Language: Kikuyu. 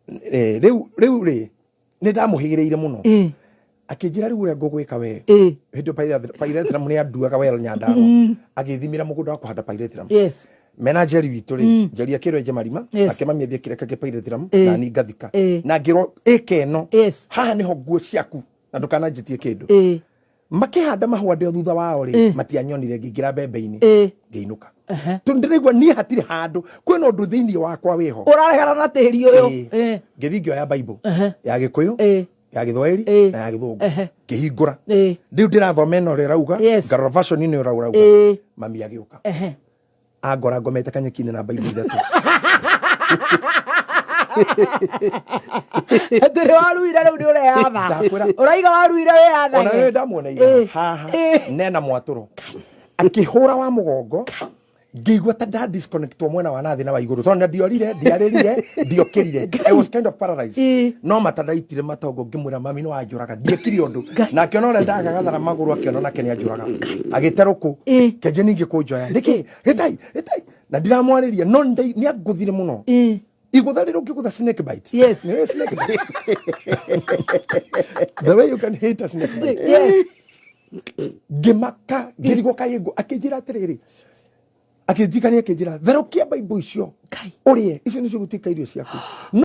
Rĩu rĩ, nĩ ndamũhĩgĩrĩire mũno. Akĩnjĩra, "Rĩu ũrĩa ngũgwĩka we." Hĩndĩ ĩyo pyrethrum nĩ anduaga well Nyandarua. Agĩthimĩra mũgũnda wa kũhanda pyrethrum. Mena Njeri witũ rĩ, Njeri akĩrwo enje marima. Nake mami athiĩ kĩreka kĩ pyrethrum. Na ni ngathika. Na ngĩrwo ĩka ĩno. Haha nĩho nguo ciaku na ndũkananjĩtie kĩndũ. Makĩhanda mahũa ndĩ o thutha wao rĩ, matianyonire ngĩingĩra mbembe-inĩ. Ngĩinũka. Tondũ ndĩraigua niĩ hatirĩ handũ kwĩna ũndũ thĩinĩ wakwa wĩho. Ũraregana na tĩri ũyũ. Ngĩthiĩ ngĩoya Bible ya Gĩkũyũ, ya Gĩthwaĩri na ya Gĩthũngũ. Ngĩhingũra. Rĩu ndĩrathoma ĩno ũrĩa ĩrauga. Ngarora version ĩno ĩrauga. Mami agĩũka. Angora ngomete kanyeki-inĩ na Bible ithatũ. Atĩrĩ, waruire rĩu nĩ ũreyatha. Ndakwĩra. Ũraiga waruire Ona wĩyathage. rĩrĩ ndamuoneire haha nena mwatũro akĩhũra wa mũgongo, ngĩigua ta nda disconnectwo mwena wa nathĩ na wa igũrũ, tondũ ndiorire, ndiarĩrire, ndiokĩrire. I was kind of paralyzed. No mata ndaitire matongo, ngĩmwĩra, "Mami, nĩ wanjũraga." Ndiekire ũndũ. Na akĩona ũrĩa ndagagathara magũrũ, akĩona nake nĩ anjũraga, agĩte rũkũ. Kenje ningĩ kũnjoya nĩkĩ, gĩtai gĩtai, na ndiramwarĩria, no nĩ angũthire mũno. Igũtha rĩrĩ ũngĩgũtha snake bite. Nĩ snake bite, the way you can hate a snake bite. Ngĩmaka, ngĩrigwo kaĩ ngũ. Akĩnjĩra atĩrĩrĩ, akĩnjikania, akĩnjĩra, "Therũkia Bible icio." Ngai. "Ũrĩe icio nĩcio gũtuĩka irio ciaku." No